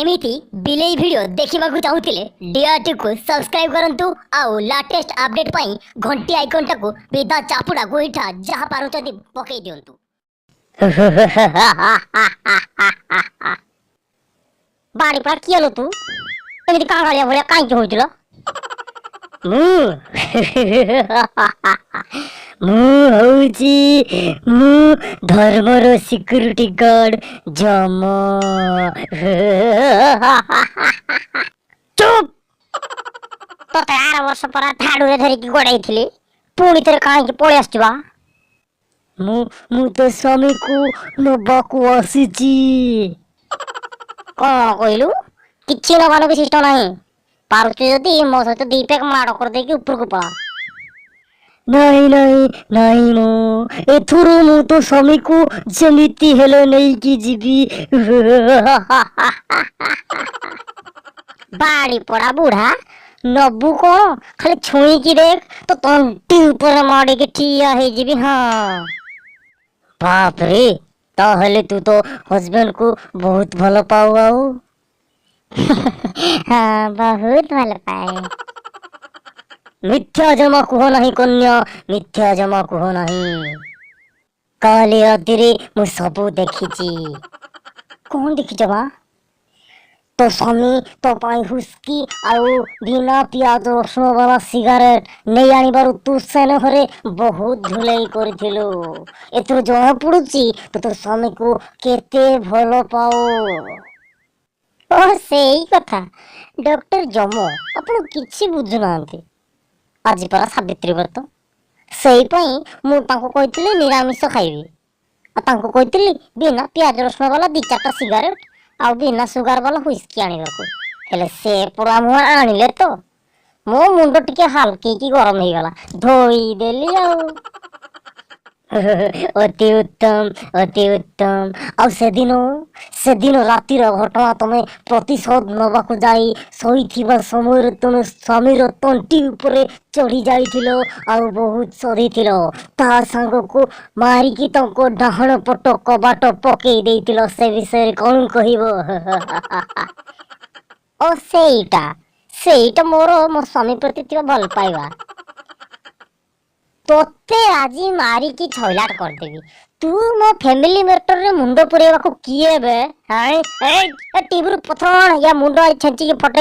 ଏମିତି ବିଲେଇ ଭିଡ଼ିଓ ଦେଖିବାକୁ ଚାହୁଁଥିଲେ ଡିଆରଟିକୁ ସବସ୍କ୍ରାଇବ୍ କରନ୍ତୁ ଆଉ ଲାଟେଷ୍ଟ ଅପଡେଟ୍ ପାଇଁ ଘଣ୍ଟି ଆଇକନ୍ଟାକୁ ବିଧା ଚାପୁଡ଼ା ଗୋଇଠା ଯାହା ପାରୁଛନ୍ତି ପକେଇ ଦିଅନ୍ତୁ। ବାଡ଼ି ପଡ଼ା, କିଏ ଲୋ ତୁ? ଏମିତି କାଙ୍ଗାଳିଆ ଭଳିଆ କାହିଁକି ହଉଥିଲ? ମୁଁ ମୁଁ ହଉଛି, ମୁଁ ଧର୍ମର ସିକ୍ୟୁରିଟି ଗାର୍ଡ ଯମ। ଚୁପ୍! ତତେ ଆର ବର୍ଷ ପରା ଝାଡୁରେ ଧରିକି ଗୋଡେଇଥିଲି, ପୁଣି ଥରେ କାହିଁକି ପଳେଇ ଆସିଛୁ ବା? ମୁଁ ତୋ ସ୍ୱାମୀକୁ ନବାକୁ ଆସିଛି। କଣ କହିଲୁ? କିଛି ନବାନବି ସିଷ୍ଟମ ନାହିଁ। ପାରୁଛୁ ଯଦି ମୋ ସହିତ ଦି ପେକ୍ ମାଡ଼ କରିଦେଇକି ଉପରକୁ ପଳା। ନାଇଁ ନାଇଁ ନାଇଁ, ମୁଁ ଏଥରୁ ମୁଁ ତୋ ସ୍ୱାମୀକୁ ଯେମିତି ହେଲେ ନେଇକି ଯିବି। ବାଡ଼ି ପଡା ବୁଢା, ନବୁ କଣ, ଖାଲି ଛୁଇଁକି ଦେଖ, ତୋ ତଣ୍ଟି ଉପରେ ମାଡ଼ିକି ଠିଆ ହେଇଯିବି। ହଁ, ବାପରେ, ତାହେଲେ ତୁ ତୋ ହଜବେଣ୍ଡକୁ ବହୁତ ଭଲ ପାଉ? ଆଉ ହଁ, ବହୁତ ଭଲ ପାଏ। ମିଥ୍ୟା ଜମା କୁହ ନାହିଁ କନ୍ୟା, ମିଥ୍ୟା ଜମା କୁହ ନାହିଁ। କାଲି ରାତିରେ ମୁଁ ସବୁ ଦେଖିଛି। କଣ ଦେଖିଛ ବା? ତୋ ସ୍ୱାମୀ ତୋ ପାଇଁ ହୁସ୍କି ଆଉ ବିନା ପିଆଜ ରସୁଣ ବାଲା ସିଗାରେଟ ନେଇ ଆଣିବାରୁ ତୁ ସ୍ନେହରେ ବହୁତ ଧୁଲେଇ କରିଥିଲୁ। ଏଥିରୁ ଜଣା ପଡୁଛି ତୁ ତୋ ସ୍ୱାମୀକୁ କେତେ ଭଲ ପାଉ। ଓ, ସେଇ କଥା। ଡକ୍ଟର ଯମ, ଆପଣ କିଛି ବୁଝୁନାହାନ୍ତି। ଆଜି ପରା ସାବିତ୍ରୀ ବ୍ରତ, ସେଇ ପାଇଁ ମୁଁ ତାଙ୍କୁ କହିଥିଲି ନିରାମିଷ ଖାଇବି, ଆଉ ତାଙ୍କୁ କହିଥିଲି ବିନା ପିଆଜ ରସୁଣ ବାଲା ଦି ଚାରିଟା ସିଗାରେଟ ଆଉ ବିନା ସୁଗାର ବାଲା ହୁଇସ୍କି ଆଣିବାକୁ। ହେଲେ ସେ ପୋଡ଼ା ମୁହଁ ଆଣିଲେ ତ ମୋ ମୁଣ୍ଡ ଟିକେ ହାଲକେଇକି ଗରମ ହେଇଗଲା, ଧୋଇଦେଲି ଆଉ। ଅତି ଉତ୍ତମ, ଅତି ଉତ୍ତମ। ଆଉ ସେଦିନ ରାତିର ଘଟଣା, ତମେ ପ୍ରତିଶୋଧ ନେବାକୁ ଯାଇ ଶୋଇଥିବା ସମୟରେ ତୁମେ ସ୍ୱାମୀର ତଣ୍ଟି ଉପରେ ଚଢ଼ି ଯାଇଥିଲ ଆଉ ବହୁତ ସରିଥିଲ, ତା ସାଙ୍ଗକୁ ମାରିକି ତାଙ୍କ ଡାହାଣ ପଟ କବାଟ ପକେଇ ଦେଇଥିଲ, ସେ ବିଷୟରେ କଣ କହିବ? ଓ, ସେଇଟା ମୋର ମୋ ସ୍ୱାମୀ ପ୍ରତି ଥିବା ଭଲ ପାଇବା। ତୋତେ ଆଜି ମାରିକି ଛଇଲାଟ କରିଦେବି। ତୁ ମୋ ଫ୍ୟାମିଲି ମ୍ୟାଟରରେ ମୁଣ୍ଡ ପୁରେଇବାକୁ କିଏ ବେ? ଟିଭିରୁ ପଥର ଆଣ, ୟା ମୁଣ୍ଡ ଛେଞ୍ଚିକି ଫଟେଇବି।